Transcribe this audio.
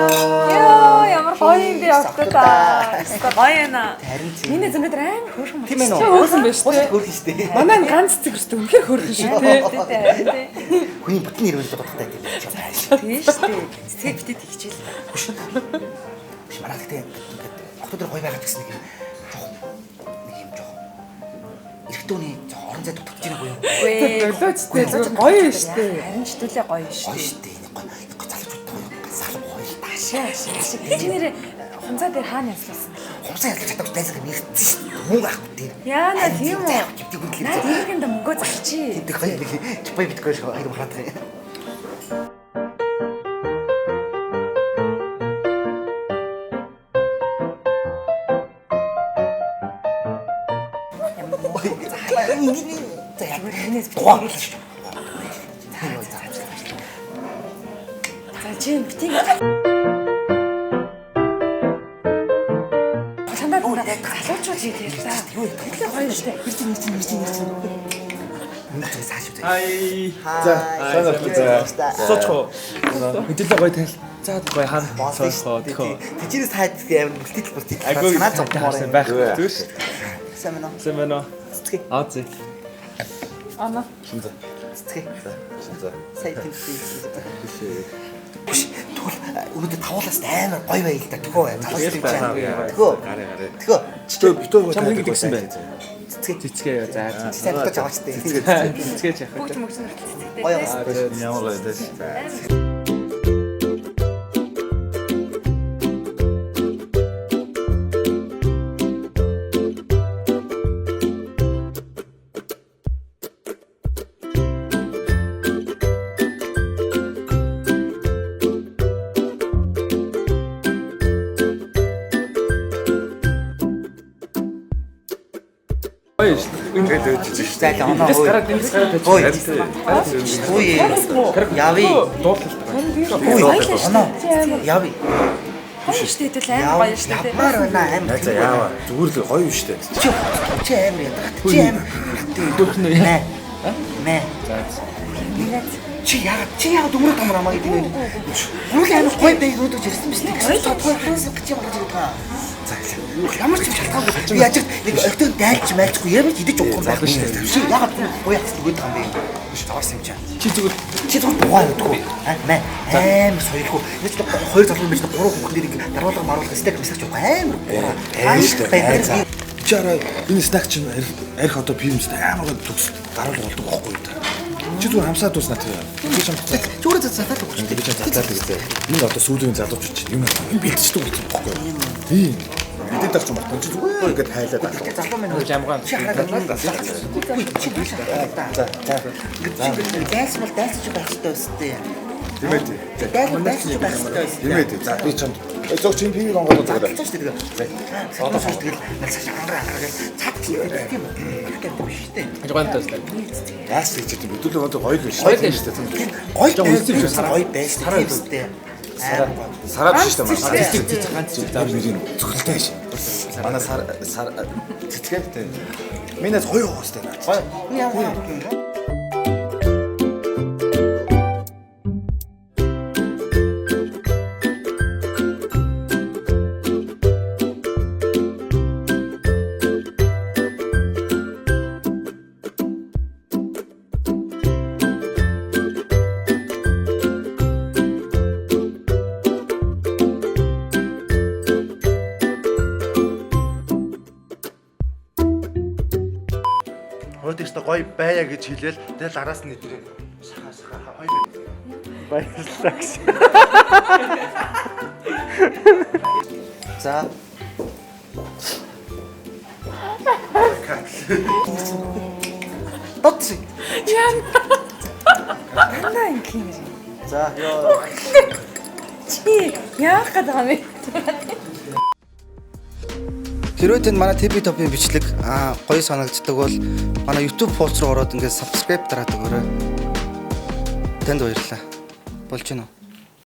Йоо, ямар гоё юм бэ октодаа. Гоё юм аа. Харин тийм. Миний зөнөдөр амар хөөрхөн Тийм ээ нөө. Хөөрхөн байж тээ. Хөөрхөн шүү дээ. Манай энэ ганц цэг өстө үнэхээр хөөрхөн шүү тээ. Хүний бүтэн нэрвэл бодохтой тийм байх юм байна. Тийм шүү дээ. Цэцгээ битээ тэгчээл. Биш манай гэхдээ ингээд октод дээр гоё байгаа ч гэсэн нэг юм жоох нэг юм жоох эрэгтэй хүний жоох орон зай дутагдж байгаа юу? Болооч тээ зүгээр гоё юм шүү дээ. Харин ч түлээ гоё шүү Гоё дээ. шүү дээ. Нэг гоё нэг гоё залуучуудтай гоё салам гоё л та. Ашаа ашаа ашаа. Чи нэрээ хумцаа дээр хаана яслуулсан бэ? Хумсаа ялж чадаагүй дайсаг мэрэгдсэн шүү дээ. Мөнгө авахгүй тийм. Яана тийм үү? Гэдэг үнэлээ. Наад иргэндэ мөнгөө зарчи. Тэг гоё нэг чипай битгүй шүү. Хайр хараад байгаа. За яа. Энэс Дугаа шүү. За чи битгий. Чандаа залуучууд шиг тийм та. Тэгэхээр гоё шүү дээ. Ирчин ирчин ирчин ирчин. Мөнгө цааш үү. Хай. За, сайн уу. Суучих уу. Хэдүүлээ гоё танилцаад гоё хаан суух уу. Тэжээс хайд амар бүлтэл бүлтэл Айгүй санаа зовмоор юм байх. Зүгээр шүү. Сайн байна уу? Сайн байна уу? Цэцгээ. Аа зэ. Ана. Шинза. Цэцгээ. За, шинза. Сая тэмцээ. Биш тэгвэл өнөөдөр тавуулаас амар гоё байл та. Төгөө залуус юм чинь. Төгөө. Гараа гараа. Төгөө. Битүү битүү гоё. Чам ингэ тэгсэн бэ? Цэцгээ. Цэцгээ яа. За зэ. Сайн дутаж аваач тээ. Цэцгээ ч яах Бүгд вэ? мөгсөн хүртэл цэцэгтэй. Гоё юм. Ямар гоё дээ. Гоё шүү дээ. Тэгээд өөж шүү. За л оноо. Эндээс гараад эндээс гараад Ой. тавьчих. Үе. Яви. Дуудлалт. Үе. Оноо. Яви. Гоё шүү дээ. Тэгэл амар гоё шүү дээ. Ямар байна амар. За яава. Зүгээр л гоё шүү дээ. Чи чи амар ядаргатай. Чи амар. Хөөрхөн үү? Мэ. Мэ. За зэ. Чи яагаад чи яагаад өмрөд юм намайг гэдэг нэ. Хүрэл амар гоё байх өнөөдөр ирсэн биз дээ. Тодорхой хөөс гэж юм гарч ирээд байгаа. За. Ямар ч юм шалтгаангүй. Би яаж нэг октод дайлч майлчгүй ямар ч идэж уухгүй байх шүү дээ. Чи яагаад гоё яхас өгöd байгаа юм бэ? Биш таварсан юм чи. Чи зүгээр Чи зүгээр бугаа өгдөг. Аа мэ. Амар соёлгүй. Нэг ч хоёр залуу юм биш гурван хүүхэн дээр ингэ даруулга маруулга стек мессеж явах амар гураа. Аа шүү дээ. За. Чи арай энэ снак чинь арх одоо пивмстэй амар гоё төгс даруул болдог байхгүй юу та. Чи зүгээр хамсаад дуусна тэр. Би чам татаад. Чи өөрөө задлаад өгч. Би чам задлаад гэсэн. Энэ одоо сүүлийн залуучууд чинь юм юм бэлтждэг болсон байхгүй юу? Тийм. Бидэд дарч юм байна. Чи зүгээр ингээд хайлаад аа. Гэхдээ залуу минь хөөж амгаан. Чи хараад үгүй чи биш хараад. За за. Ингээд чи дайсан бол дайсан ч байх хэрэгтэй өстэй. Тийм ээ. За. Дайсан дайсан ч байх хэрэгтэй өстэй. Тийм ээ. За би чамд зог чинь пивийг онгоод өгöd. Задлаа шүү дээ. Одоо шүү тэгэл нар цааш ангараа ангараа гэж цад чи тийм үү? Тийм биш шүү дээ. Гоё туслаа. Яас гэж тийм хэдүүлээ өндөр гоё л биш. Гоё л шүү дээ. Гоё Жон үлсэв шүү байсан гоё байсан тийм үстэй. Сараа сараа биш шүү дээ. Цэцэг цэцэг ганц зүг. За нэрийг зөвхөлтэй шин. Манай сар сар цэцгээ тийм. Минээс гоё уустай наа. Гоё. Ямар юм. Хойд ихтэй гоё байя гэж хэлээл тэгэл араас нь идрээ. Саха саха хоёр. Баярлалаа гэж. За. Дот. Дандаа ингэ юм. За ёо. Чи яах гээд байгаа юм бэ? Хэрвээ танд манай TB Top-ын бичлэг гоё санагддаг бол манай YouTube хуудас руу ороод ингээд subscribe дараад өгөөрэй. Танд баярлалаа. Болж гинөө.